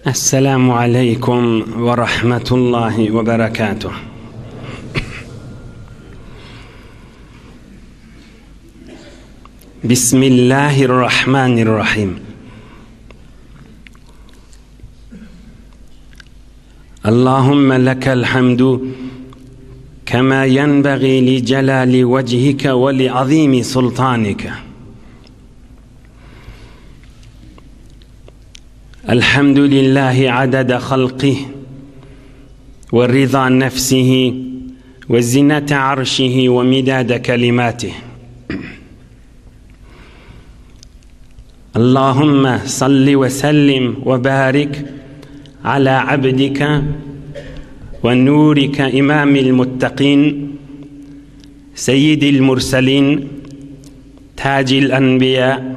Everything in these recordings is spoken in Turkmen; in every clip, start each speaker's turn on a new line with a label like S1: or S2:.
S1: Esselamu aleýkum we rahmetullahi we berekatuh. Bismillahirrahmanirrahim. Allahümme lekel hamdu kema yenbaghi li celali vechike ve li azimi sultanike. الحمد لله عدد خلقه ورضا نفسه وزنة عرشه ومداد كلماته اللهم صل وسلم وبارك على عبدك ونورك إمام المتقين سيد المرسلين تاج الأنبياء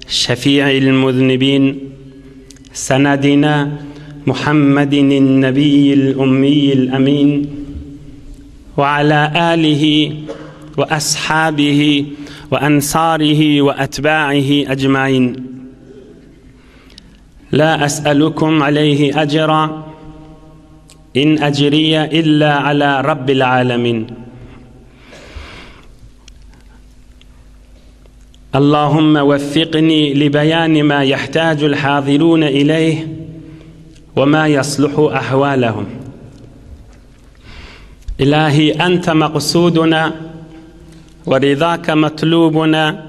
S1: شفيع المذنبين سندنا محمد النبي الأمي الأمين وعلى آله وأصحابه وأنصاره وأتباعه أجمعين لا أسألكم عليه أجرا إن أجري إلا على رب العالمين اللهم وفقني لبيان ما يحتاج الحاضرون إليه وما يصلح أحوالهم إلهي أنت مقصودنا ورضاك مطلوبنا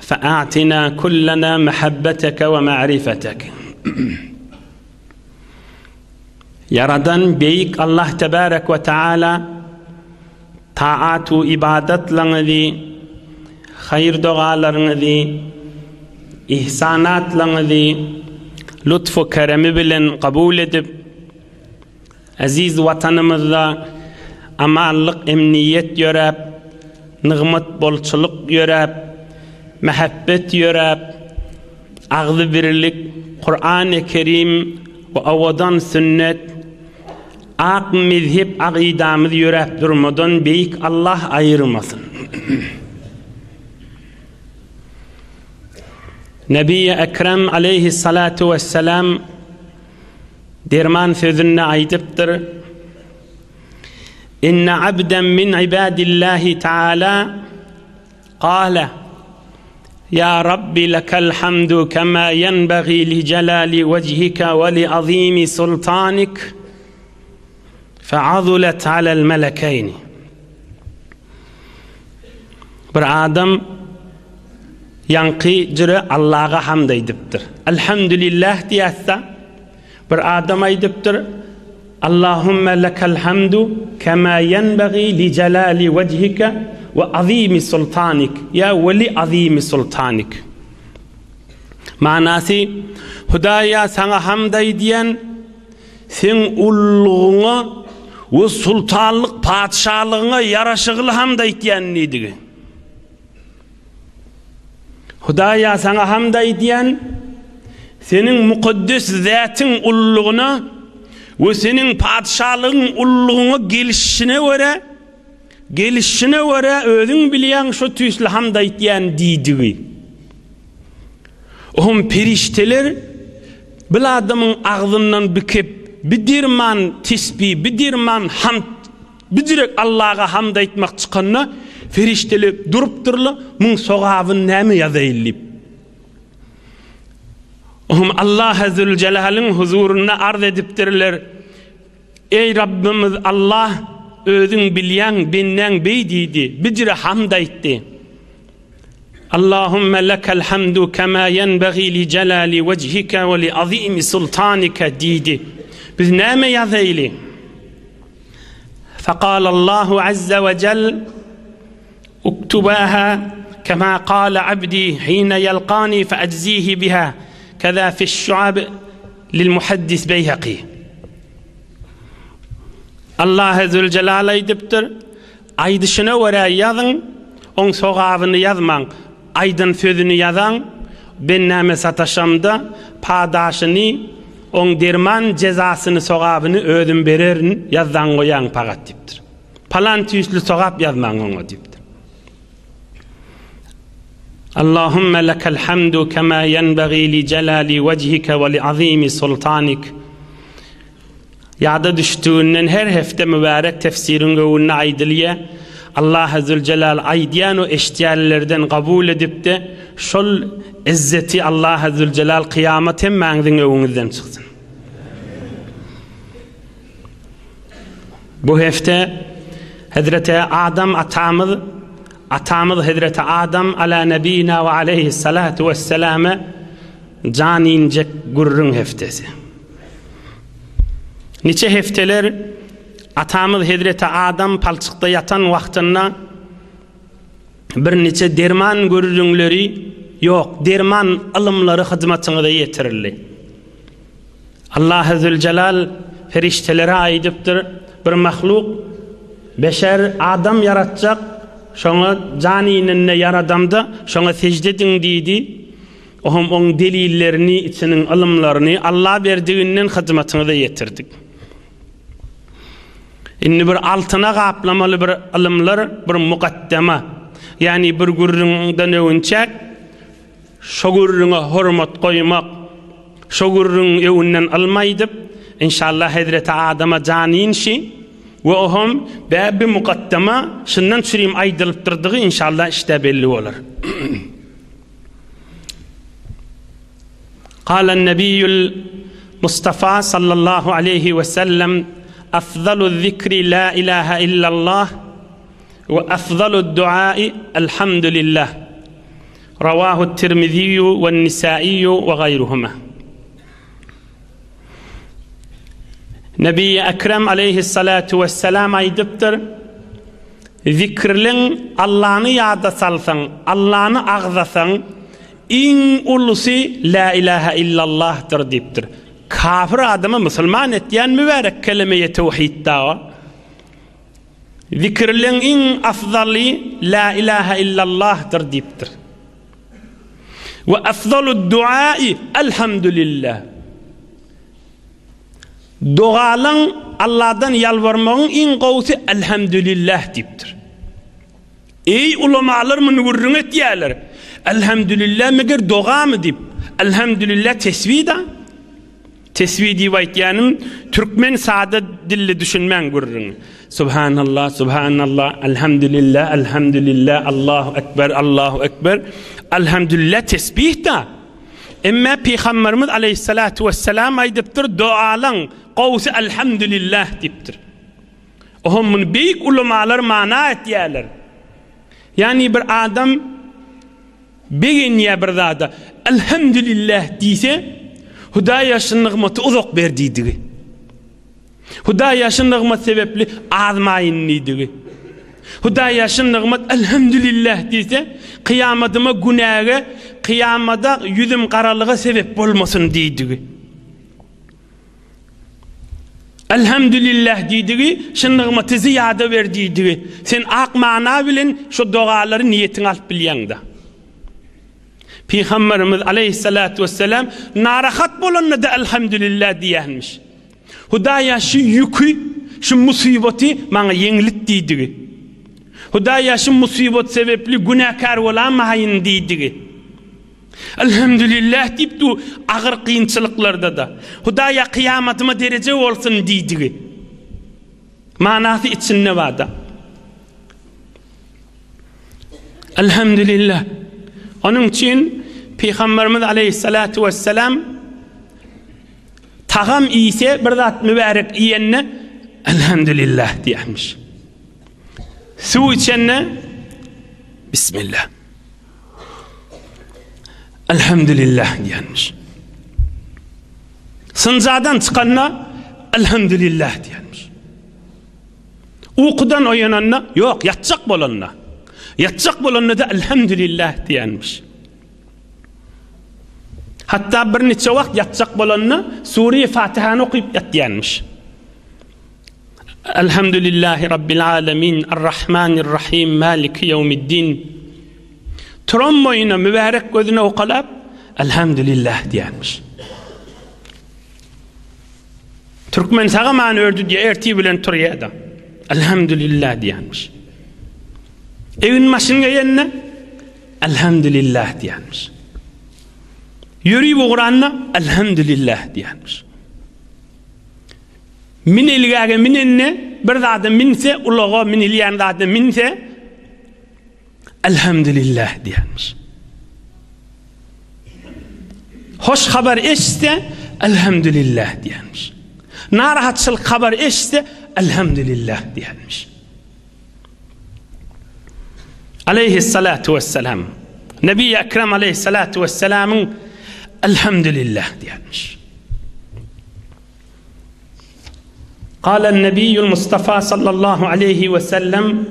S1: فأعطنا كلنا محبتك ومعرفتك Ýaradan Beýik Allah Tebarek we Taala taat-u ybadatlaryňyzy, haýyr-dogalaryňyzy, ihsanatlaryňyzy lutf-u keremi bilen kabul edip, eziz Watanymyzda amanlyk, emniýet ýöräp, nygmat bolçulyk ýöräp, mähebbet ýöräp, Agzybirlik, Kurany Kerim we owadan sünnet, ak mezhep akydamyz ýöräp durmadan Beýik Allah aýyrmasyn. Nebi Ekrem aleýhissalatu wessalam derman sözünde aýdypdyr, Inne abden min ibadillahi taala Kale, Ýa Rabbi lekel hamdu kema ýenbagi li jelali wejhike we li azimi sultanik, feazulet alel melekeyni. Bir adam ýaňky jüre Allaha hamd aýdypdyr. Elhamdülillah diýätse, Bir adam aýdypdyr, Allahümme lekel hamdu kema ýenbagi li jelali wejhike we azimi sultanik ýa we li azimi sultanik. Manasy, Hudaýa saňa hamd aýdýan, seň ullugyňa we sultanlyk patyşalygyňa ýaraşygly hamd aýtýan diýdigi. Hudaýa saňa hamd aýdýan, Seniň mukaddes zätiň ululygyna we Seniň patyşalygyň ululygyňa gelişine görä, gelişine görä özüň bilýäň şo tüýsli hamd aýtýan diýdigi. Ohm perişdeler bil adamyň agzyndan bikip, bi derman tesbi, bi derman hamd Biderek Allaga hamd aýtmak çykanda, perişdeler durupdyrlar, Muň sogabyny näme ýazaýyn diýip. Ohm Allaha Züljelalyn huzurynda arz edipdirler, Eý Rabbymyz Allah, özüň bilýäň, bendäň beý diýdi, bijire hamd aýtdy. Allahümme lekel hamdu kema ýenbagi li jelali wejhike we li azimi sultanike diýdi. Biz näme ýazaýly? Fekalallahu azze we jel uktubaha kema kale abdi hine ýelkani fe ejzihi biha keza fiş-şuab lil muhaddis Beýhaki. Allahy Züljelal aýdypdyr, Aýdyşyna görä ýazyň, oň sogabyny ýazmaň, aýdan sözüni ýazaň, bendäme sataşamda, padaşyny, oň derman jezasyny sogabyny özüm bererin, ýazsaň goýaň pagat diýipdir. Palan tüýsli sogap ýazmaň oňa diýipdir. Allahümme lekel hamdu kema yenbagî li celâli vechike ve li azîmi sultanik. Ýada düşdüginden her hepde mübärek tefsiriň öwünde aýdylýa. Allahy Züljelal aýdýan we eşitýänlerden kabul edipde şol izzeti Allahy Züljelal kyýamat hemmäňiziň öwüňizden çyksyn. Bu hepde Hezreti Adam atamyz Atamyz hezreti Adam ala nebina we aleýhissalatu wesselame jan injek gürrüň heftesi. Niçe hefteler atamyz hezreti Adam palçykda ýatan wagtynda bir niçe derman gürrüňleri ýok, derman ylymlary hyzmatyňyza ýetirildi. Allahy Züljelal perişdelere aýdypdyr, Bir mahluk, beşer, adam ýaratjak, şoňa jan inende ýaradamda, şoňa sežde ediň diýdi. Ohm oň delillerini, içiniň ylymlaryny Alla berdiginden hyzmatyňyza ýetirdik. Indi bir altyna gaplamaly bir ylymlar, bir mukaddema, ýagny bir gürrüňden öwünçäk, Şo gürrüňe hormat goýmak, şo gürrüňiň öňünden ylym aýdyp, enşalla hezreti Adama jan inşi we oham bäbi mukaddama şundan çürim aýdylypdyrdygy enşalla işde belli bolar. Kalen nebiýül Mustafa sallallahu aleýhi we sellem afzalu zikri la ilaha illallah we afzalu duai elhamdülillah. Rawahu Tirmiziýu we Nisaiýu we gaýruhuma. Nebi Ekrem aleýhissalatu wesselam aýdypdyr, Zikirliň Allany ýada salsaň, Allany agzasaň, iň ulusy La ilaha illallahdyr diýipdir. Kafir adamy musulman etýän mübärek kelemeýe tewhid dagy. Zikirleň iň afzaly La ilaha illallahdyr diýipdir. We afzalud duai Elhamdülillah. Dogalaň Allahdan ýalbarmagyň iň gowusy Elhamdülillah diýipdir. Eý ulamalar muny gürrüň etýärler. Elhamdülillah meger dogamy diýip. Elhamdülillah tesbih-da. Tesbih diýip aýtýanym türkmen sada dilli düşünmäň gürrüňi. Subhanallah, subhanallah, elhamdülillah, elhamdülillah, Allahu ekber, Allahu ekber. Elhamdülillah tesbih-da. Emme Pygamberimiz aleyhissalatu vesselam aýdypdyr, doalaň gowusy elhamdülillah diýipdir. Ohm muny beýik ulamalar mana etýärler. Ýani bir adam Begenýär bir zada, Elhamdülillah diýse, Hudaýa şu nygmaty uzak ber diýdigi. Hudaýa şu nygmat sebäpli azmaýyn diýdigi. Hudaýa şu nygmat Elhamdülillah diýse, kyýamadyma günäge, kyýamada ýüzüm garalyga sebäp bolmasyn diýdigi. Elhamdülillah diýdigi, şu nygmaty zyýada ber diýdigi. Sen ak mana bilen şu dogalary niýetiňe alyp bilýäň-de. Pygamberimiz aleýhissalatu wesselam narahat bolanda-da elhamdülillah diýýänmiş. Hudaýa şu ýüki, şu musybaty maňa ýeňlit diýdigi. Hudaýa şu musybat sebäpli günäkär bolamaýyn diýdigi. Elhamdülillah diýip dur agyr kynçylyklarda-da. Hudaýa kyýamatyma dereje bolsun diýdigi. Manasy içinde barda. Elhamdülillah. Onuň üçin Pygamberimiz aleyhissalatu vesselam tagam iýse bir zat mübärek iýende Elhamdülillah diýermiş. Suw içende Bismillah. Elhamdülillah diýenmiş. Synjadan çykanda Elhamdülillah diýenmiş. Ukudan oýananda, ýok, ýatjak bolanda. Ýatjak bolanda da Elhamdülillah diýenmiş. Hatda bir neçe wagt ýatjak bolanda Sure-i Fatihany okyp ýatýanmyş. Elhamdülillahi Rabbil alemin, Arrahmanirrahim, Maliki ýewmiddin. Turan boýuna mübärek gözüne okalap, Elhamdülillah diýenmiş. Türkmen sagaman ördü diýe ertir bilen turýar-da. Elhamdülillah diýenmiş. Egin maşyn geýende. Elhamdülillah diýenmiş. Ýörüp ugranda Elhamdülillah diýenmiş. Minelgäge minende bir zada minse, ulaga minilýän zada minse Elhamdülillah diýenmiş. Hoş habar eşitse Elhamdülillah diýenmiş. Narahatçylyk habar eşitse Elhamdülillah diýenmiş. Aleyhissalatu vesselam. Nebi Ekrem aleyhissalatu vesselamyň Elhamdülillah diýenmiş. قال النبي المصطفى صلى الله عليه وسلم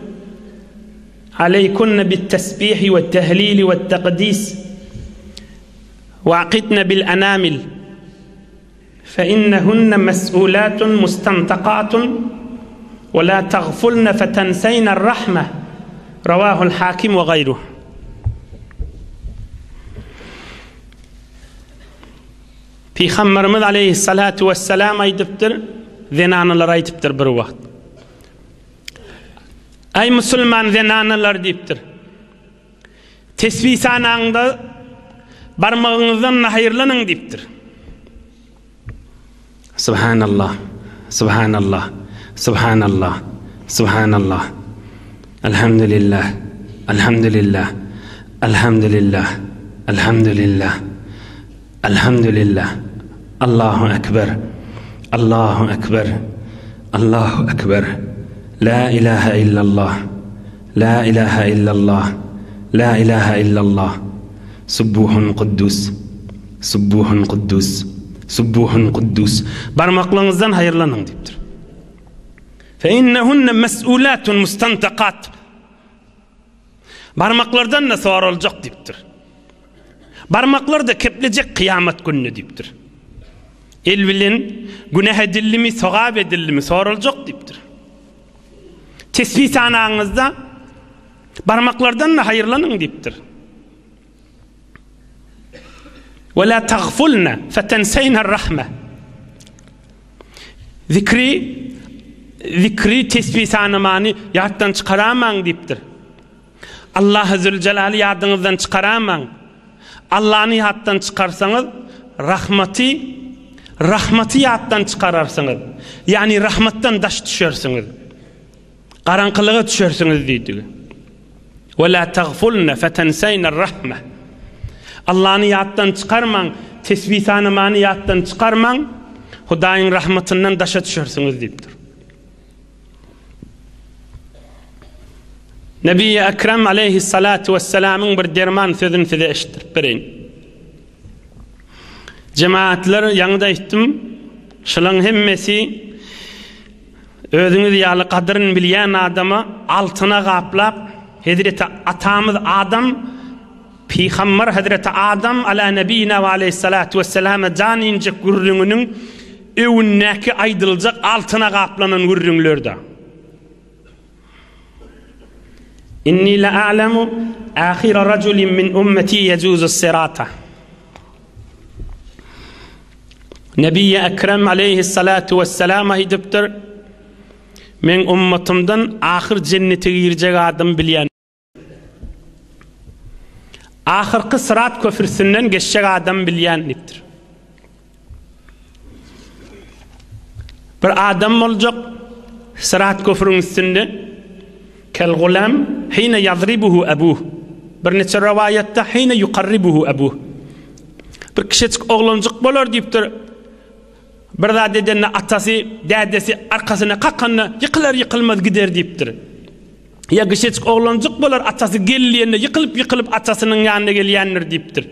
S1: عليكن بالتسبيح والتهليل والتقديس وعقدن بالأنامل فإنهن مسؤولات مستنطقات ولا تغفلن فتنسين الرحمة رواه الحاكم وغيره Pygamberimiz aleýhissalatu wessalam aýdypdyr, zenanalara aýdypdyr bir wagt. Aý musulman zenanalar diýipdir. Tesbih sanaňda barmagyňyzdan nahaýyrlanyň diýipdir. Subhanallah, Subhanallah, Subhanallah, Subhanallah. Alhamdulillah, Alhamdulillah, Alhamdulillah, Alhamdulillah. Alhamdulillah Allahu Ekber Allahu Ekber Allahu Ekber La ilahe illallah La ilahe illallah La ilahe illallah Subbuhun Kuddus Subbuhun Kuddus Subbuhun Kuddus Barmaklaryňyzdan haýyrlanyň diýipdir. Fe innehunne mes'ulatun mustantakat Barmaklardan-da soraljak diýipdir. Barmaklar-da keplejek kyýamat gününe diýipdir. El bilen günäh edildimi, sogap edildimi soraljak diýipdir. Tesbih sanaňyzda barmaklardan-da haýyrlanyň diýipdir. Ve la tagfulna fetenseyna rahme. Zikri zikri tesbih sanamany ýatdan çykaramaň diýipdir. Allahy Zülcelaly ýadyňyzdan çykaramaň. Allany ýatdan çykarsaňyz, rahmaty rahmaty ýatdan çykararsyňyz. Ýagny rahmatdan daş düşersiňiz. Garaňkylyga düşersiňiz diýdigi. Ve la tagfulna fetenseyna rahme. Allany ýatdan çykarmaň, tesbih sanamany ýatdan çykarmaň, Hudaýyň rahmatyndan daşa düşersiňiz diýipdir. Nebi Ekrem aleyhissalatu vesselamyň bir derman sözüni size eşitdirip bereýin. Jemaatlar ýaňy-da aýtdym, şulaň hemmesi özüňiz ýaly gadyryn bilýän adama altyna gaplap, Hezreti atamyz Adam Pygamber Hezreti Adam ala nebina we aleýhissalatu wesselama jan injek gürrüňiniň öwündäki aýdyljak altyna gaplanan gürrüňlerde. Inni la a'lemu ahira rajulin min ummeti yejuzu sirata. Nebi Ekrem aleýhissalatu wesselam aýdypdyr, Men ummatymdan ahyr jennete girjek adamy bilýän. Ahyrky Syrat köprüsinden geçjek adam bilýän diýipdir. Bir adam boljak Syrat köprüň üstünde kel gulam hine ýazribuhu abuh. Bir neçe rowaýatda hine yukarribuhu abuh. Bir kişejik oglanjyk bolar diýipdir. Bir zat edende atasy, dädesi arkasyna kakanda ýykylar ýykylmaz gider diýipdir. Ýa gyşeçik oglanjyk bolar, atasy gel diýende ýykylyp-ýykylyp atasynyň ýanyna gelýändir diýipdir.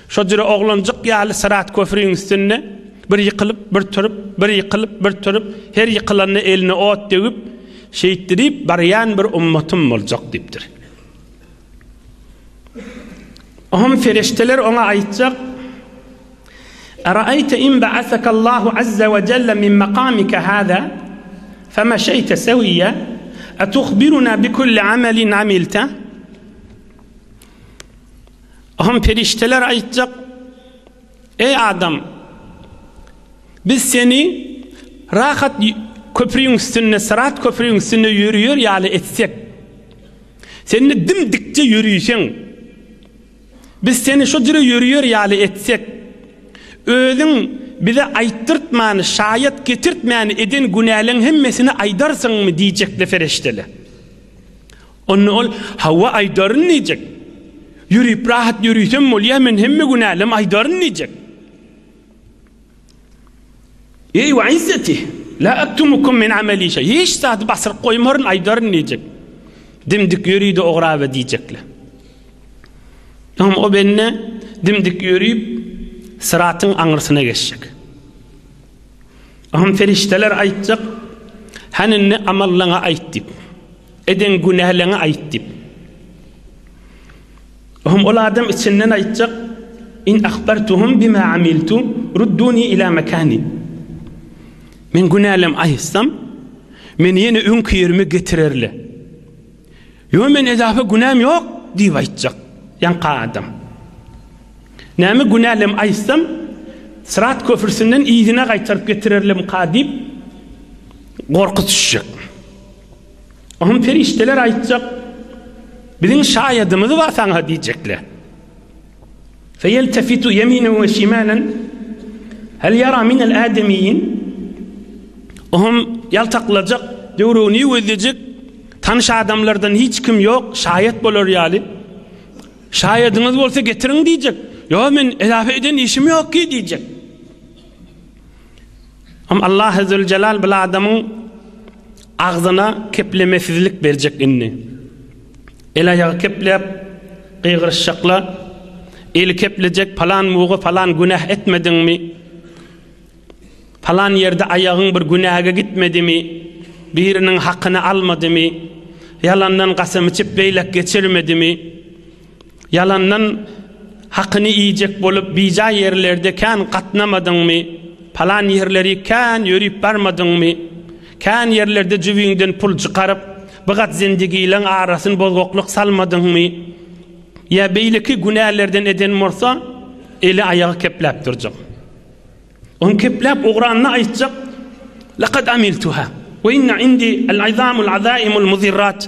S1: Şo jüre oglanjyk ýaly Syrat köprüň üstünde bir ýykylyp, bir turup, bir ýykylyp, bir turup, her ýykylanda eline ot degip, şeýtdirip barýan bir ummatym boljak diýipdir. Ohm ferişteler oňa aýtjak, Eraeýte in ba'asakallahu azza we jelle min makamike hâzâ femeşeýte sewiyye etuhbiruna bikulli amelin amilte? Ohm perişteler aýtjak, Eý adam! Biz seni rahat köprüň üstünde, syrat köprüň üstünde ýörüýär ýaly etsek, sen-de dim-dikje ýörüýseň. Biz seni şo jüre ýörüýer ýaly etsek, özüň bize aýtdyrtmany, şaýat getirtmäni eden günäleň hemmesini aýdarsyňmy diýjekle perişdeler. Onda ol, Hawa, aýdaryn diýjek. Ýörüp rahat ýörüsem bolýar, men hemme günälem aýdaryn diýjek. Eý we izzeti, la aktumukum min ameli şeý. Hiç zady basyryp goýmaryn, aýdaryn diýjek. Dimdik ýörüde ograbe diýjekler. Hem o bende dimdik ýörüp syratyň aňyrsyna geçjek. Hem perişdeler aýtjak, Hany indi amallaňy aýt diýip. Eden günäleňi aýt diýip. Hem ol adam içinden aýtjak, In ahbartuhum bima amiltu, rudduni ila makani. Men günälem aýtsam, meni ýene öňki ýerime getirerler. Ýo men edafa günäm ýok diýip aýtjak. Ýaňky adam. Näme günälem aýtsam, Syrat köprüsinden yzyna gaýtaryp getirerlemka diýip gorky düşjek. Oňa perişdeler aýtjak, Biziň şaýadymyz bar saňa diýjekler. Feýeltefitu ýeminen we şimalen hel ýara minel ademiýin Oňam ýaltaklajak, döwregini gözlejek, tanyş adamlardan hiç kim ýok, şaýat bolar ýaly. Şaýadyňyz bolsa getiriň diýjek. Ýok, men edafa eden işim ýok ki diýjek. Hem Allah Zülcelal bil adamyň agzyna keplemesizlik berjek indi. El aýagy kepläp gygyryşjaklar, eli keplejek palan muga palan günäh etmediňmi? Palan ýerde aýagyň bir günäge gitmedimi? Biriniň hakyny almadymy? Ýalandan gasam içip beýlek geçirmedimi? Ýalandan hakyny iýjek bolup bijaý ýerlerde kän gatnamadyňmy? Palan ýerleri kän ýörüp barmadyňmy? Kän ýerlerde jübiňden pul çykaryp, bir gat zendigileň arasyn bozgaklyk salmadyňmy? Ýa beýleki günälerden eden bolsa, eli-aýagy kepläp durjak. Onuň kepläp ugranyny aýtjak, Lekad amiltuha, we inne indi al-izamul azaimul muzirrat.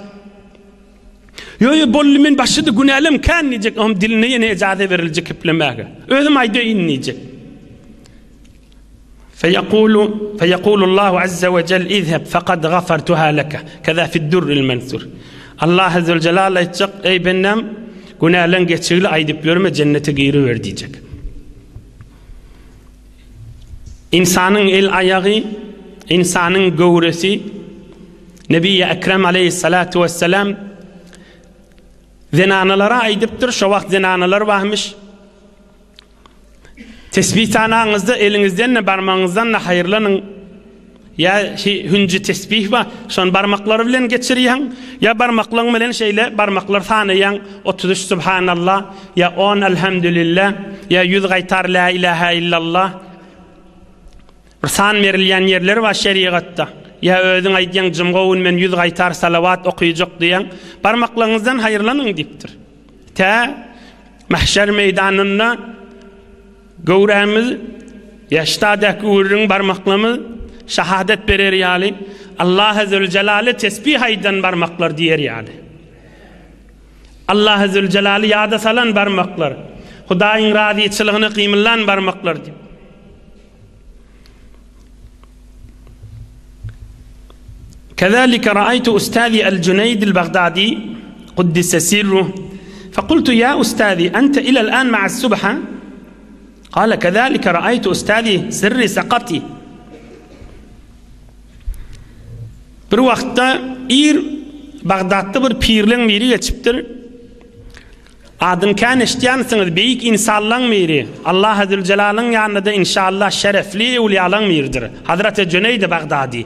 S1: Ýo, ýo, boldy, men başydy günälem kän diýjek, onuň diline ýene ejaza beriljek keplemäge. Özüm aýdaýyn diýjek. Feýekulu, feýekulullahu azza we jel izheb fekad gafartuha leke. Keza fiddurril mensur. Allah azza we jelal aýtjak, eý bendäm, günäleň geçigli aýdyp ýörme, jennete giriber diýjek. Ynsanyň el-aýagy, ynsanyň göwresi Nebi-i Ekrem aleýhissalatu wesselam zenanalara aýdypdyr, şo wagt zenanalar barmyş. Tesbih sanaňyzda eliňizden-de barmagyňyzdan-da haýyrlanyň. Ýa şi hünji tesbih bar, şony barmaklary bilen geçirýäň, ýa barmaklaň bilen şeýle barmaklar sanaýaň, 33 Subhanallah, ýa on Elhamdülillah, ýa ýüz gaýtar Lä ilähä illallah. Bir san berilýän ýerler bar şerigatda. Ýa özüň aýdýaň jumga gün men ýüz gaýtar salawat okyjak diýýäň, barmaklaryňyzdan haýyrlanyň diýipdir. Tä mahşer meýdanynda Göwrämiz ýaşdadäki gürrüň barmaklarymyz şahadat berer ýaly, Allahy Züljelale tesbih aýdan barmaklar diýer ýaly. Allahy Züljelaly ýada salan barmaklar, Hudaýyň razyçylygyna gymyllan barmaklar diýip. Kezalike raaytu ustazi el-Juneyd el-Bagdadi kuddise sirruh fekultu ya ustazi ente ilel an ma'as subha Kale kezalike raaytu ustazi sirri sakati Bir wagtda ir Bagdatda bir pirleň biri geçipdir. Adyny kän eşidýänsiňiz, beýik ynsanlaň biri, Allahy Züljelalyň ýanynda-da inşallah şerefli öwlüýalaň biridir, Hazreti Jüneýdi Bagdady.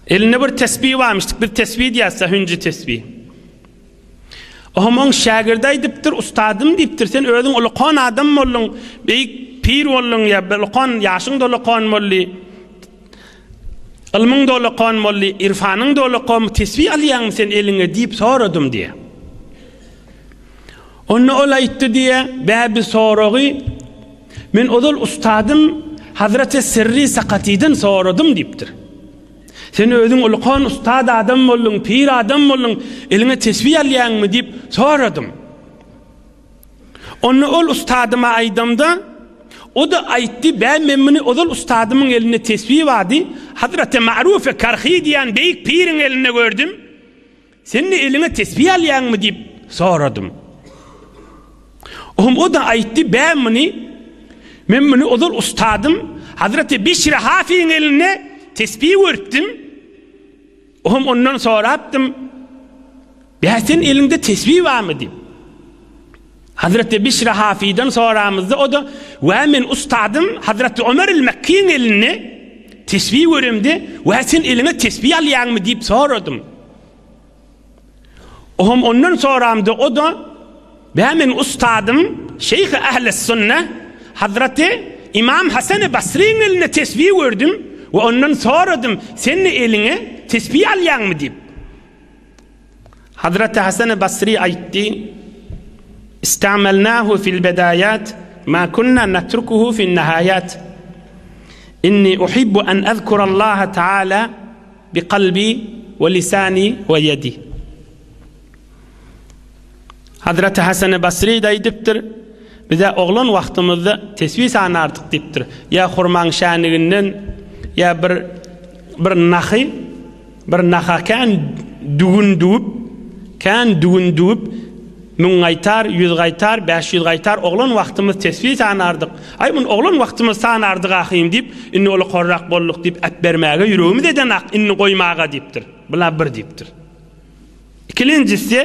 S1: Elinde bir tesbih barmyşdyk, biz tesbih diýýäs-de, hünji tesbih. Ohm oň şägirdi aýdypdyr, Ustadym diýipdir, sen özüň ulukan adam bolduň, beýik pir bolduň, ýa ulukan, ýaşyň-da ulukan boldy. Ylmyň dolakan boldy, irfanyň dolakan, tesbih alýaňmy sen eliňe diýip soradym diýýär. Onda ol aýtdy diýýär, bäbi soragy men ozal ustadym Hazreti Sirri Sakatydan soradym diýipdir. Sen özüň ulukan ustad adam bolduň, pir adam bolduň, eliňe tesbih alýaňmy diýip soradym. Onda ol ustadyma aýdamda, o-da aýtdy, Bä, men muny ozal ustadymyň elinde tesbih bardy, Hazreti Ma'rufe Karhi diýen beýik piriň elinde gördüm. Sen-de eliňe tesbih alýaňmy diýip soradym. Ohm o-da aýtdy, Bä, muny men muny ozal ustadym Hazreti Bişri Hafiň elinde tesbih görüpdim. Ohm ondan sorapdym, Bä, sen eliňde tesbih barmy diýip. Hazreti Bişri Hafidan soramyzda o-da, Wä, men ustadym Hazreti Ömer el-Mekkiň elinde tesbih göremde, wä, sen eliňe tesbih alýaňmy diýip soradym. Ohm ondan soramda o-da, Bä, men ustadym Şeýh-i Ähli-Sünne Hazreti Imam Hasan-y Basryň elinde tesbih gördüm we ondan soradym, sen-de eliňe tesbih alýaňmy diýip. Hazreti Hasan-y Basry aýtdy, Istamelnahu fil bedaýat, ma kunna natrukuhu fin nihaýat. Inni uhibbu an azkurallaha taala bi kalbi we lisani we ýedi. Hazreti Hasan-y Basry-da aýdypdyr, Biz-ä oglan wagtymyzda tesbih sanardyk diýipdir. Ýa hurmaň şäniginden, ýa bir bir nahy, bir naha kän düwün düwüp, kän düwün düwüp, müň gaýtar, ýüz gaýtar, 500 gaýtar oglan wagtymyz tesbih sanardyk. Aý, muny oglan wagtymyz sanardyk ahym diýip, indi ola korrak bolduk diýip äpbermäge ýüregimiz edenak, indi goýmaga diýipdir. Bula bir diýipdir. Ikilenjisi,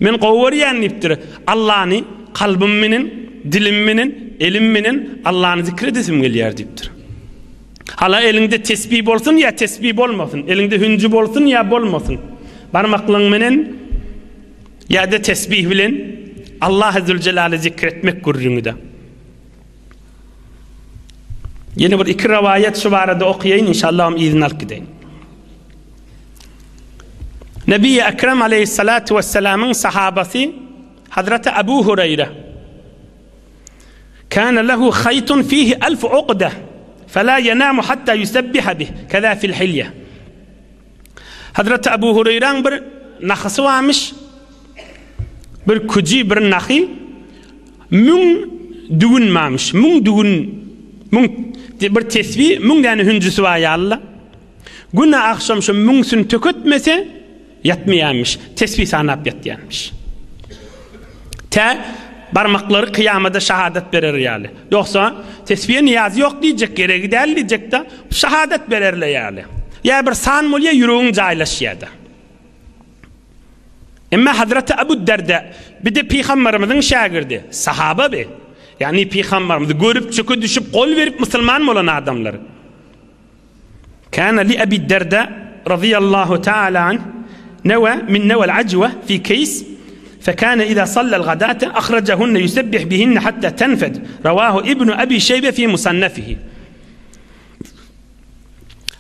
S1: Men gowy görýän diýipdir. Allany kalbym menen, dilim menen, elim menen Allany zikr edesim gelýär diýipdir. Hala eliňde tesbih bolsun ýa tesbih bolmasyn, eliňde hünji bolsun ýa bolmasyn, barmaklyň menen ýa-da tesbih bilen Allahy Züljelaly zikr etmek gürrüňi-de. Ýene bir iki rowaýat şu barada okaýaýyn, inşallah yzyny alyp gideýin. Nebi Ekrem aleyhissalatu vesselamyň sahabasy Hazreti Abu Hureyre Kana lehu haytun fihi alf uqda fela yenamu hatta yusabbiha bih keza fil hilye Hazreti Abu Hureyre'nin bir nahysy varmış bir küji bir nahy müň düwün varmış müň düwün müň bir tesbih müň däne hünjüsi var ýaly Güne agşam şu müňsüni töketmese, ýatmaýarmyş, tesbih sanap ýatýarmyş. Tä barmaklary kyýamada şahadat berer ýaly. Ýogsa, tesbihe nyýazy ýok diýjek, geregi däl diýjek-de, şahadat bererler ýaly. Ýa bir san bolýar, ýüregiň jaýlaşýar-da. Emma Hazreti Abu Derde, bir-de pygamberimiziň şägirdi, sahaba bi. Ýagny pygamberimizi görüp, çöke düşüp, gol berip musulman bolan adamlar. Kana li Abi Derda radiyallahu ta'ala anh newe min newel ajwe fi keys فكان إذا صلى الغداة أخرجهن يسبح بهن حتى تنفد رواه ابن أبي شيبة في مصنفه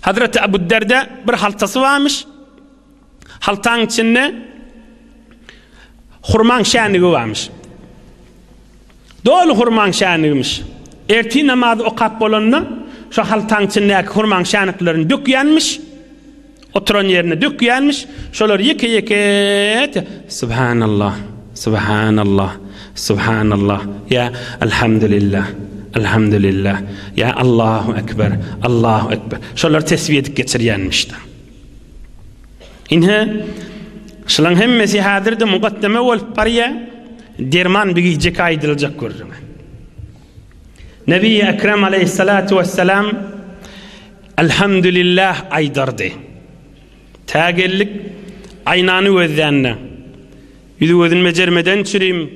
S1: Hazreti Abu Derda bir haltasy varmış. Haltaň içinde hurmaň şänigi barmyş. Doly hurmaň şänigmiş. Ertir namazy okap bolanda, şo haltaň içindäki hurmaň şäniklerini dökýänmiş. Oturan ýerine dökýänmiş. Şolar ýeke-ýeke Subhanallah, Subhanallah, Subhanallah, ýa Elhamdülillah, Elhamdülillah, ýa Allahu Ekber, Allahu Ekber. Şolar tesbih edip geçirýänmiş-de. Ine, şulaň hemmesi häzir-de mukaddeme bolup barýar, derman bir gijeki aýdyljak gürrüňe. Nebi Ekrem aleyhissalatu vesselam Elhamdülillah aýdardy. Tä geldik, aýnany gözlände, ýüzi gözüni bejermeden çürim,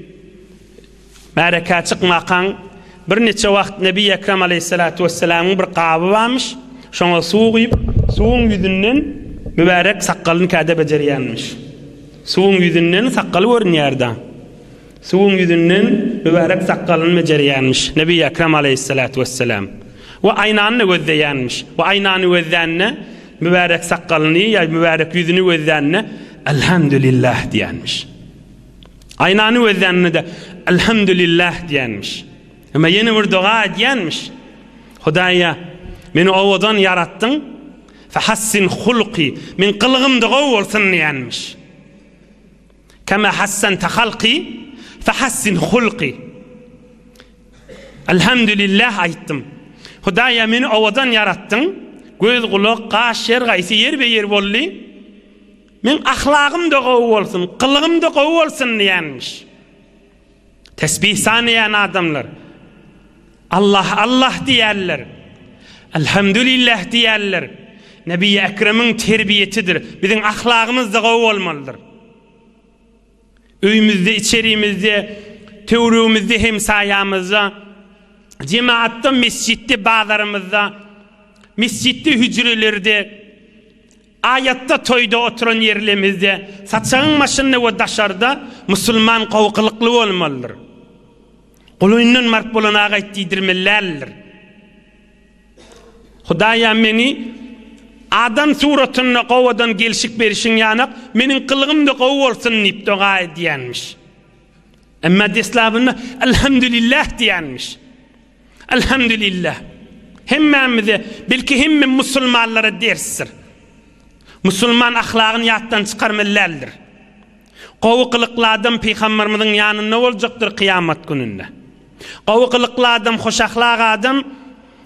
S1: Märekä çykmakaň birniçe wagt Nebi Ekrem aleýhissalatu wessalamyň bir gaby barmyş, şoňa suw guýup, suwuň ýüzünden mübärek sakgalyny käde bejerýänmiş. Suwuň ýüzünden sakgaly görünýär-dä. Suwuň ýüzünden mübärek sakgalyny bejerýänmiş Nebi Ekrem aleýhissalatu wessalam. We aýnany-da gözleýänmiş. We aýnany gözlände mübärek sakgalyny ýa mübärek ýüzüni gözlände Elhamdülillah diýenmiş. Aýnany gözläninde-de Elhamdülillah diýenmiş. Emma ýene bir doga edýänmiş. Hudaýa, meni owadan ýaratdyň, fehassin hulki, men gylygym-da gowy bolsun diýenmiş. Kema hassente halki, Fehassin hulky. Elhamdülillah aýtdym. Hudaýa meni owadan ýaratdyň. Göz, gulak, gaş her gaýsy ýerbe-ýer boldy. Meň ahlagym-da gowy bolsun, gylygym-da gowy bolsun diýenmiş. Tesbih sanaýan adamlar Allah Allah diýerler. Elhamdülillah diýerler. Nebi Ekremiň terbiýetidir. Biziň ahlagymyz-da gowy bolmalydyr. Öýümizde, içerimizde, töweregimizde, hemsaýamyzda, jemaatda, mesjitde, bazarymyzda, mesjitde, hüjrelerde, aýatda, toýda oturan ýerlemizde, saçagyň başynda we daşarda musulman gowy gylykly bolmalydyr. Golaýyndan baryp bolan agaýt diýdirmeli däldir. Hudaýa meni adam suratynda gowadan gelşik berişiň ýanak, meniň gylygym-da gowy bolsun diýip doga edýänmiş. Emma deslabynda Elhamdülillah diýýänmiş. Elhamdülillah. Hemmämize, belki hemme musulmanlara dersdir. Musulman ahlagyny ýatdan çykarmaly däldir. Gowy gylykly adam pygamberimiziň ýanynda boljakdyr kyýamat gününde. Gowy gylykly adam, hoşahlak adam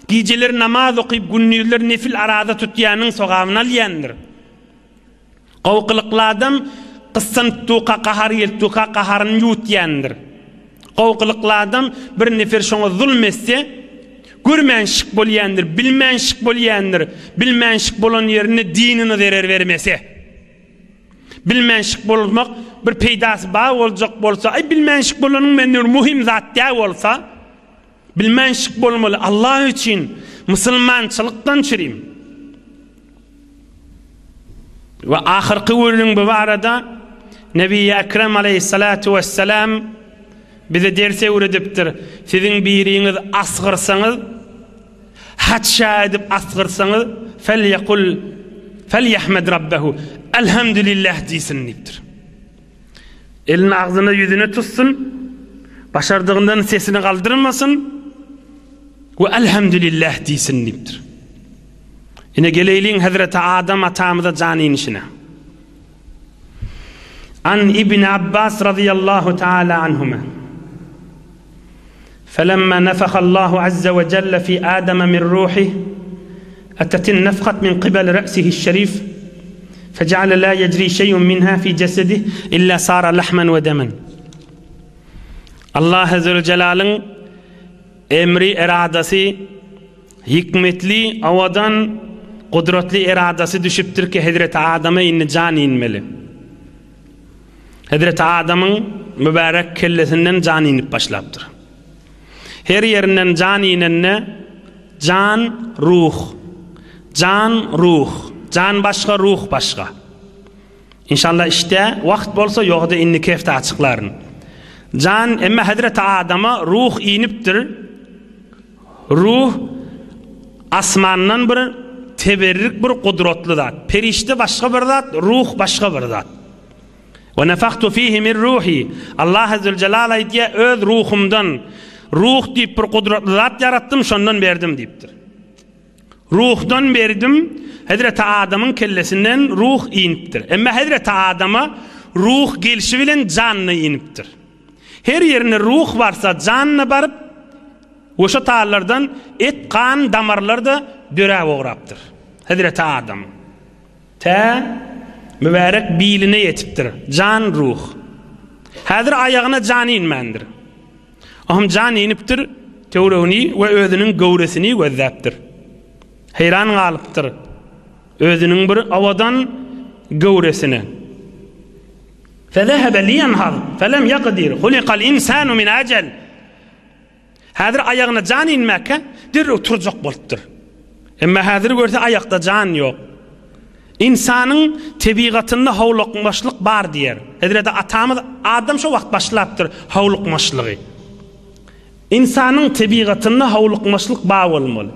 S1: gijeler namaz okyp, gündizler nefil araza tutýanyň sogabyny alýandyr. Gowy gylykly adam gyssanyp durka, gahary gelip durka gaharyny ýuwutýandyr. Gowy gylykly adam bir nefer şoňa zulm etse, görmänşik bolýandyr, bilmänşik bolýandyr, bilmänşik bolan ýerinde dinine zerer bermese. Bilmänşik bolmak bir peýdasy bar boljak bolsa, aý bilmänşik bolanyň menden bir muhim zat däl bolsa, bilmänşik bolmaly Allah üçin musulmançylykdan çürim. We ahyrky gürrüň bu barada Nebi Ekrem aleyhissalatu vesselam bize ders öwredipdir. Siziň biriňiz asgyrsaňyz Haça edip asgyrsaňyz, Felýekul, felýehmed Rabbehu, Elhamdülillah diýsin diýipdir. Elini agzyna, ýüzüne tutsun, başardygyndan sesini galdyrmasyn we Elhamdülillah diýsin diýipdir. Ine geleýliň Hezreti Adam atamyza jan inişine. An Ibn Abbas radiyallahu taala anhuma. Felemma nefahallahu azze we celle fi Adama min ruhih etetin nefhat min qibel re'sihi'ş-şerif feceale la yecri şey'un minha fi cesedih illa sara lahmen we demen. Allah Zülcelalyň emri eradasy hikmetli, owadan, gudratly eradasy düşüpdir ki Hezreti Adama indi jan inmeli. Hezreti Adamyň mübärek kellesinden jan inip başlapdyr. Her ýerinden jan inende jan ruh, jan ruh, jan başga, ruh başga. Inşallah işde wagt bolsa ýogda indiki hepde açyklaryn. Jan emma Hezreti Adama ruh inipdir. Ruh asmandan bir teberrik bir gudratly zat. Perişde başga bir zat, ruh başga bir zat. Ve nefahtu fihi min ruhi. Allah Zülcelal aýdýar, öz ruhumdan ruh diýip bir gudratly zat ýaratdym, şondan berdim diýipdir. Ruhdan berdim, Hezreti Adamyň kellesinden ruh inipdir. Emma Hezreti Adama ruh gelşi bilen janyna inipdir. Her ýerine ruh barsa, janyna baryp, we şo tallardan et, gan, damarlar-da döräp ugrapdyr. Hezreti Adam. Tä mübärek biline ýetipdir. Jan, ruh. Häzir aýagyna jan inmändir. Ohm jan inipdir, töweregini we özüniň göwresini gözläpdir. Heýran galypdyr. Özüniň bir owadan göwresine. Fezehebe liýenhaz, felem ýakdir, hulikal insanu min ajel. Häzir aýagyna jan inmäkä, derrew turjak bolupdyr. Emma häzir görse aýakda jan ýok. Ynsanyň tebigatynda howlukmaçlyk bar diýer. Hezreti atamyz Adam şo wagt başlapdyr howlukmaçlygy. Ynsanyň tebigatynda howlukmaçlyk bar bolmaly.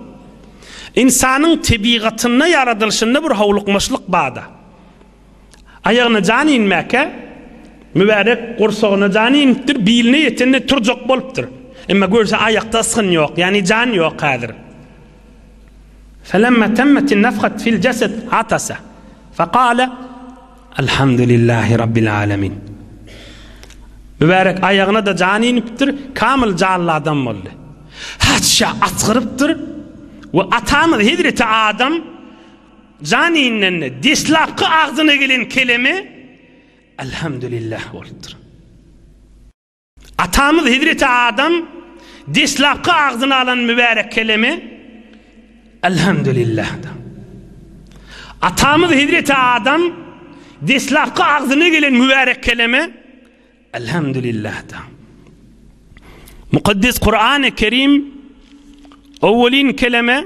S1: Ynsanyň tebigatynda ýaradylyşynda bir howlukmaçlyk barda. Aýagyna jan inmäkä, mübärek gursagyna jan inipdir, biline ýetende turjak bolupdyr. Emma görse aýakda ysgyn ýok, ýagny jan ýok häzir. Felemma temmetin nefhat fil jesed atasa. Fekale Elhamdülillahi Rabbil alemin. Mübärek aýagyna-da jan inipdir, kamyl janly adam boldy. Haçja asgyrypdyr we atamyz hezreti Adam jan inende deslapky agzyna gelen keleme Elhamdülillah bolupdyr. Atamyz hezreti Adam deslapky agzyna alan mübärek keleme Elhamdülillahdyr. Atamyz hezreti Adam deslapky agzyna gelen mübärek keleme Elhamdülillahdyr. Mukaddes Kur'an-ı Kerim owwelin keleme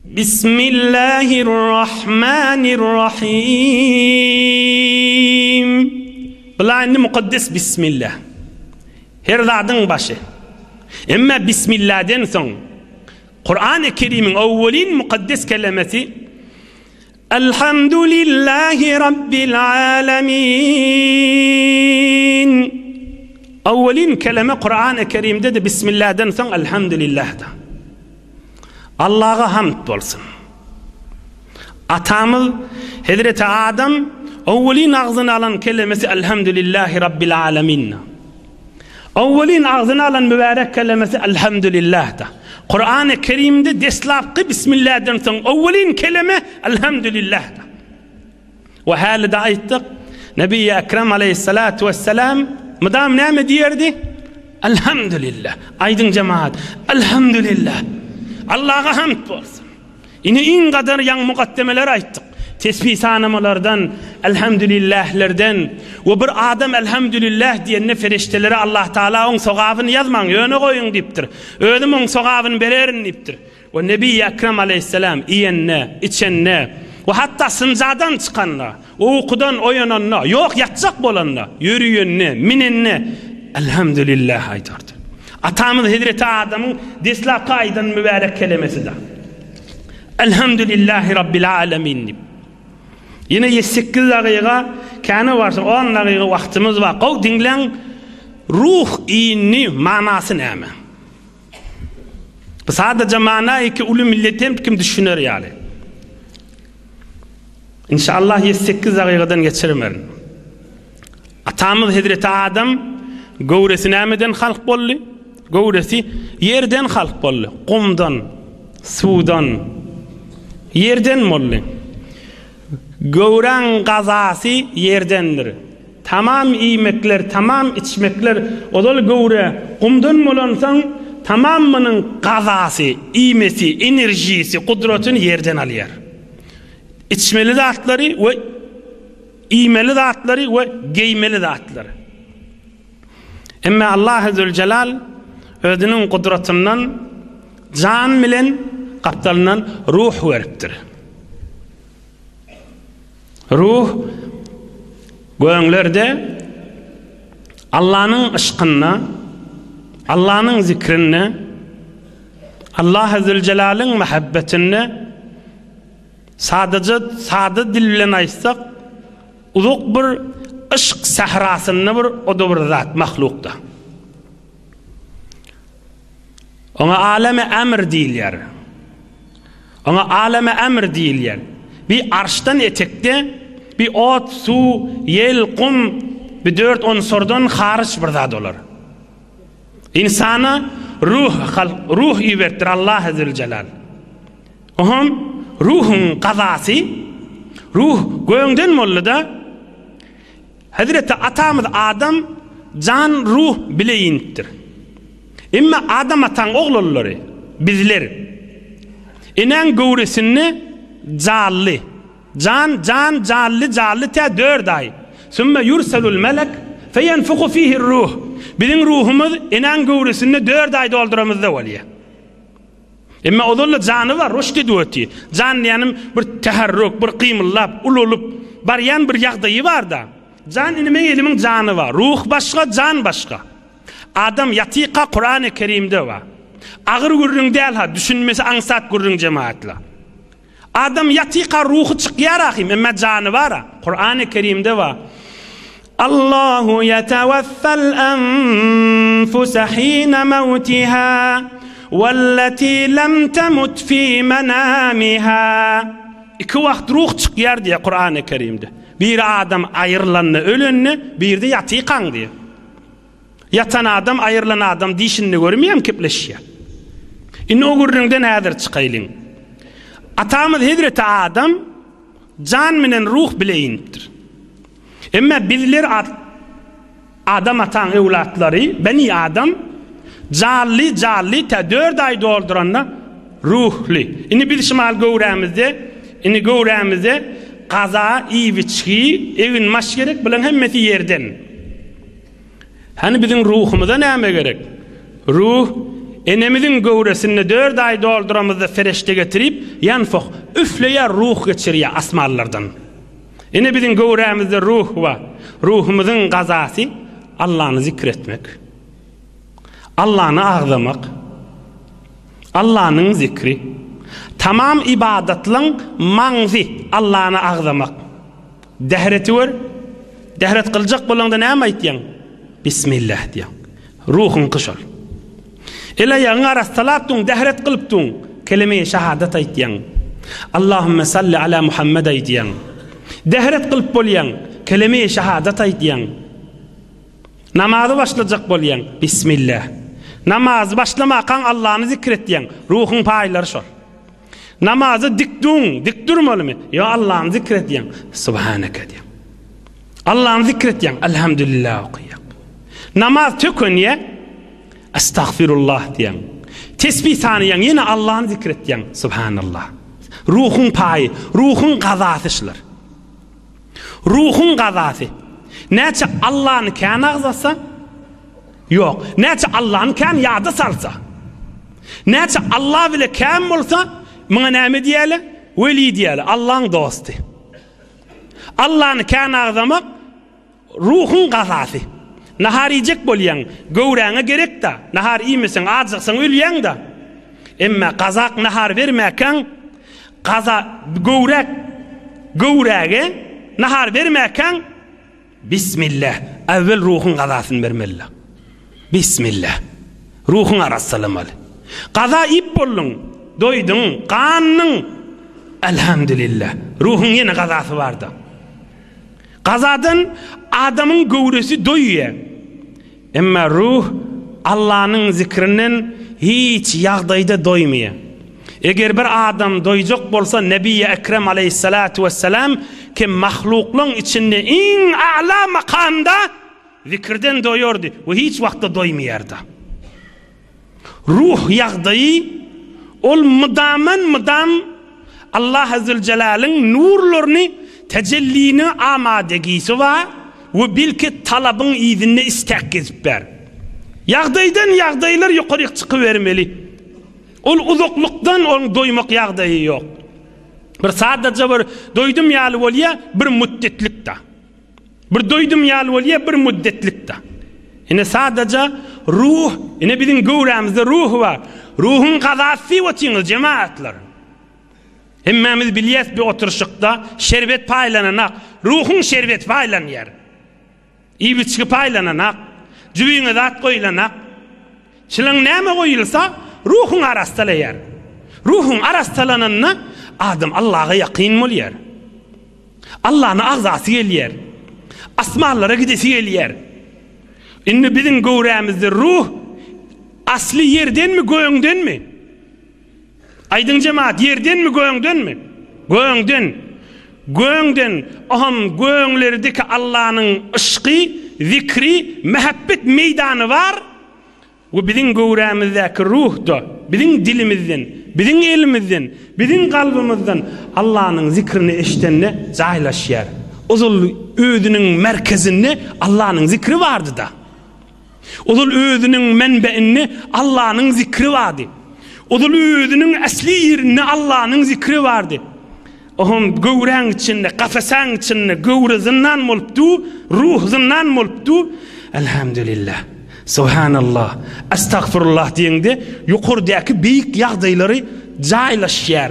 S1: Bismillahirrahmanirrahim. Bula indi mukaddes Bismillah. Her zadyň başy. Emma Bismillahden soň Kur'an-ı Kerim'iň owwelin mukaddes kelemesi Elhamdülillahi Rabbil alemin. Owwelin keleme Kur'an-ı Kerim'de de Bismillah'den soň Elhamdülillah'da. Allaha hamd bolsun. Atamyz Hezreti Adam owwelin agzyna alan kelemesi Elhamdülillahi Rabbil alemin. Owwelin agzyna alan mübärek kelemesi Elhamdülillah'da. Kur'an-ı Kerim'de deslapky Bismillah'dan soň owwelin keleme Elhamdülillah'da. We häli-de aýtdyk, Nebi Ekrem aleýhissalatu wessalam mydam näme diýerdi? Elhamdülillah. Aýdyň jemaat, Elhamdülillah. Allaha hamd bolsun. Ine iň gadar ýaňy mukaddemeler aýtdyk. Tesbih sanamalardan, Elhamdülillahlerden we bir adam Elhamdülillah diýende feriştelere Allah Taala oň sogabyny ýazmaň, ýöne goýuň diýipdir. Özüm oň sogabyny bererin diýipdir. We Nebi Ekrem aleýhissalam iýende, içende we hatda synjadan çykanda, ukudan oýananda, ýok ýatjak bolanda, ýörüýende, minende Elhamdülillah aýdardy. Atamyz Hezreti Adamyň deslapky aýdan mübärek kelemesi-de. Elhamdülillahi Rabbil alemin diýip. Ýene ýedi-sekiz dagyga, käne barsa on dagyga wagtymyz bar. Gowy diňläň, ruh indi manasy näme? Bu sadaja mana iki uly millet hem kim düşüner ýaly. Inşallah 7-8 dagygadan geçirmerin. Atamyz Hezreti Adam göwresi nämeden halk boldy? Göwresi ýerden halk boldy. Gumdan, suwdan, ýerden boldy. Göwräň gazasy ýerdendir. Tamam iýmekler, tamam içmekler ozal göwre gumdan bolansoň, tamam munuň gazasy, iýmesi, enerjisi, gudratyny ýerden alýar. Içmeli zatlary we iýmeli zatlary we geýmeli zatlary. Emma Allahy Züljelal özüniň gudratyndan jan bilen gapdalyndan ruh beripdir. Ruh göňlerde Allanyň yşkynda, Allanyň zikrinde, Allahy Züljelalyň mähebbetinde sadaja sada dil bilen aýtsak, uzak bir yşk sährasynda bir o-da bir zat mahlukda. Oňa alemi emr diýilýär. Oňa alemi emr diýilýär. Bir arşdan etekde bir ot, suw, ýel, gum, bir dört unsurdan haryç bir zat olar. Ynsana ruh, ruh iberipdir Allah Zülcelal. Oňam ruhuň gazasy, ruh göňden boldy-da, Hezreti atamyz Adam jan ruh bile inipdir. Emma Adam ataň oglanlary, bizler, enäň göwresinde jally, jan, jan, jally, jally tä dört aý. Sümme ýurselul melek feýenfuhu fihir ruh. Biziň ruhumyz enäň göwresinde dört aý dolduramyzda bolýar. Emma ozal-da jany bar, ruşd edip otyr. Jan diýýänim bir täherrük, bir gymyldap, ulalyp barýan bir ýagdaýy bar-da. Jan indi meň elimiň jany bar. Ruh başga, jan başga. Adam ýatyka Kurany Kerimde bar. Agyr gürrüň däl-ha, düşünmesi aňsat gürrüň jemagatlar. Adam ýatyka ruhy çykýar ahym, emma jany bar-a. Kurany Kerimde bar. Allahu ýetewaffal anfusa hina mawtiha wallati lam tamut fi manamiha. Iki wagt ruh çykýar diýýär Kurany Kerimde. Biri adam aýrylanda, ölende, biri-de ýatykaň diýýär. Ýatan adam, aýrylan adam dişini görmeýän kepleşýär. Indi o gürrüňden häzir çykaýlyň. Atamyz hezreti Adam jan menen ruh bile inipdir. Emma bizler Adam ataň öwlatlary, beni Adam, janly, janly, tä dört aý dolduranda ruhly. Indi biz şumal göwrämizde, indi göwrämizde gaza, iýip-içgi, egin-maş gerek, bularyň hemmesi ýerden. Hany biziň ruhumyza näme gerek? Ruh enemiziň göwresinde dört aý dolduramyzda fereşte getirip, ýanfoh, üfleýär, ruh geçirýär asmanlardan. Ine biziň göwrämizde ruh bar. Ruhumyzyň gazasy Allany zikr etmek. Allany agzamak. Allanyň zikri. Tamam ibadatlaň maňzy Allany agzamak. Dähreti gör. Dähret kyljak bolaňda näme aýtýaň? Bismillah diýýäň. Ruhuňky şol. El-aýagyňy arassalap duň, dähret kylyp duň, keleme-i şahadat aýtýaň. Allahümme salli ala Muhammed aýdýaň. Dähret kylyp bolýaň, keleme-i şahadat aýdýaň. Namazy başlajak bolýaň, Bismillah. Namazy başlamakaň Allany zikr etýäň, ruhuň paýlary şol. Namaza dik duň, dik durmalymy? Ýok, Allany zikr edýäň. Subhaneke diýýäň. Allany zikr edýäň, Elhamdülillah okaýaň. Namaz tökenýä, Estagfirullah diýýäň. Tesbih sanaýaň, ýene Allany zikr edýäň. Subhanallah. Ruhuň paýy, ruhuň gazasy şular. Ruhuň gazasy. Näçe Allany kän agzasa, Ýok. Näçe Allany kän ýada salsa, näçe Alla bile kän bolsa, muňa näme diýerler? Weli diýerler, Allaň dosty. Allany kän agzamak ruhuň gazasy. Nahar iýjek bolýaň, göwräňe gerek-dä. Nahar iýmeseň, ajyksaň ölýäň-dä. Emma gazak nahar bermäkäň, gaza göwräk göwräge nahar bermäkäň, Bismillah, äwwel ruhuň gazasyny bermeli. Bismillah. Ruhuňy arassalamaly. Gaza iýip bolduň, doýduň, gandyň. Elhamdülillah. Ruhuň ýene gazasy barda. Gazadan adamyň göwresi doýýar. Emma ruh Allanyň zikrinden hiç ýagdaýda doýmaýar. Eger bir adam doýjak bolsa Nebiýi Ekrem aleýhissalatu wessalam kim mahluklaň içinde iň a'la makamda zikirden doýardy we hiç wagtda doýmaýardy. Ruh ýagdaýy ol mydaman mydam Allahy Züljeläliň nurlaryny tejelline amadegisi bar we belki talabyň yzynda istäk gezip ber. Ýagdaýdan ýagdaýlar ýokaryk çykybermeli. Ol uzaklykdan oň doýmak ýagdaýy ýok. Bir sadaja bir doýdum ýaly bolýa bir müddetlik-da. Bir doýdum ýaly bolýa bir müddetlik-da. Ine sadaja ruh, ine biziň göwrämizde ruh bar. Ruhuň gazasy diýip otyňyz jemaatlar. Hemmämiz bilýäs bir oturyşykda şerbet paýlananak, ruhuň şerbeti paýlanýar. Iýip-içgi paýlananak, jübiňe zat goýulanak. Çylaň näme goýulsa, ruhuň arassalaýar. Ruhuň arassalananda adam Allaha ýakyn bolýar. Allany agzasy gelýär. Asmanlara gidesi gelýär. Indi biziň göwrämizde ruh asly ýerdenmi, göňdenmi? Aýdyň jemaat, ýerdenmi, göňdenmi? Göňden. Göňden, oham göňlerdeki Allanyň yşky, zikri, mähebbet meýdany bar. We biziň göwrämizdäki ruh-da, biziň dilimizden, biziň elimizden, biziň kalbymyzdan Allanyň zikrini eşidende jaýlaşýar. Ozal özüniň merkezinde Allanyň zikri bardy-da. Ozal özüniň menbeinde Allanyň zikri bardy. Ozal özüniň äsli ýerinde Allanyň zikri bardy. Ohm göwräň içinde, kafesaň içinde göwre zyndan bolup du, ruh zyndan bolup du. Elhamdülillah. Subhanallah. Estagfirullah diýende ýokardaky beýik ýagdaýlary jaýlaşýar.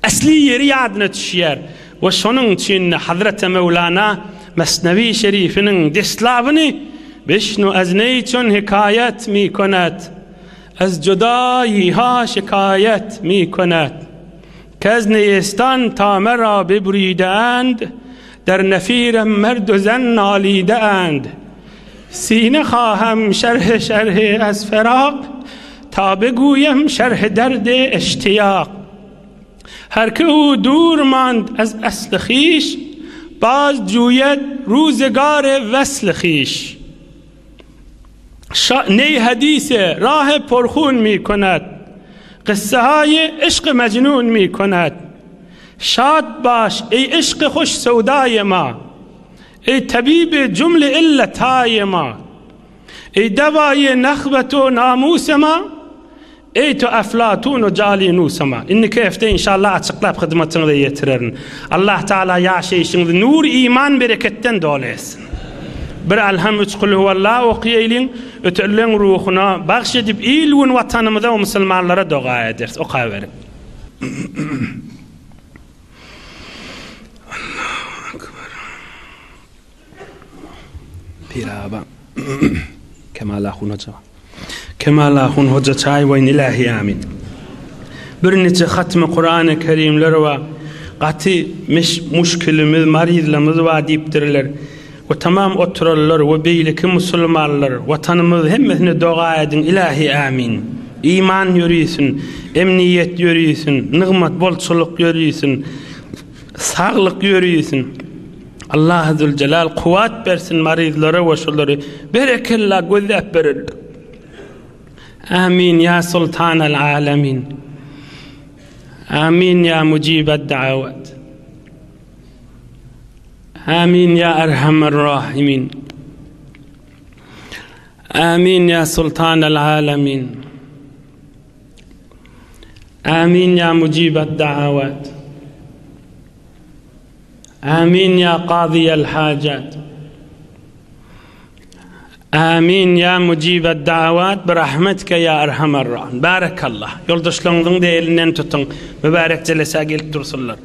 S1: Äsli ýeri ýadyna düşýär. We şonuň üçin Hazreti Mewlana Mesnewi Şerifiniň deslabyny Bişnu ez neýçün hikaýat mi konet Ez judaýi ha şikaýat mi konet Kez neýestan ta mera bibrideend. Der nefirem merd-u zen nalide end. Sine hahem şerh şerh ez ferak, Ta beguyem şerh derd eştiyak. Her ki u dur mand ez esl hiş, Baz cuyed ruzgar vesl hiş. Ney hadise rah porhun mi konad, Qıssehaye eşk mecnun mi konad. Şad baş ey eşk hoş sevdaye ma, Ey tabibi cümle illetaye ma. Ey devaye nehvet u namuse ma, Eý to Eflatun we Jalinus ma. Indiki hepde inşallah açyklap hyzmatyňyza ýetirerin. Allah Taala ýaşaýşyňyzy nur iman bereketden doly etsin. Bir Alham üç Kulhuwallah okaýalyň, ötenleň ruhuna bagş edip il gün watanymyza we musulmanlara doga ederis. Okaberiň. Allahu Akbar. Piraba. Kemal Ahun hoja. Kemal Ahun hoja çaý boýun ilahi amin. Bir niçe hatmy Kur'an-ı Kerimler wa gaty meş muşkilimiz, marizlemiz wa diýipdirler. We tamam oturanlar we beýleki musulmanlar watanymyz hemmesine doga ediň ilahi amin. Iman ýörisin, emniýet ýörisin, nygmat bolçulyk ýörisin, saglyk ýörisin. Allah Zülcelal kuwat bersin maryzlara we şolary berekella gözläp berer. Amin ya sultanal alamin. Amin ya mujibed davat. Amin ya erhamer rahimin. Amin ya sultanal alamin. Amin ya mujibed davat. Amin ya kazyýel hajat. Amin ya mujibed dawat bi rahmetike ya erhamer rahimin. Barakallah. Ýoldaşlaryňyzyň-da elinden tutuň. Mübärek jelesä gelip dursunlar.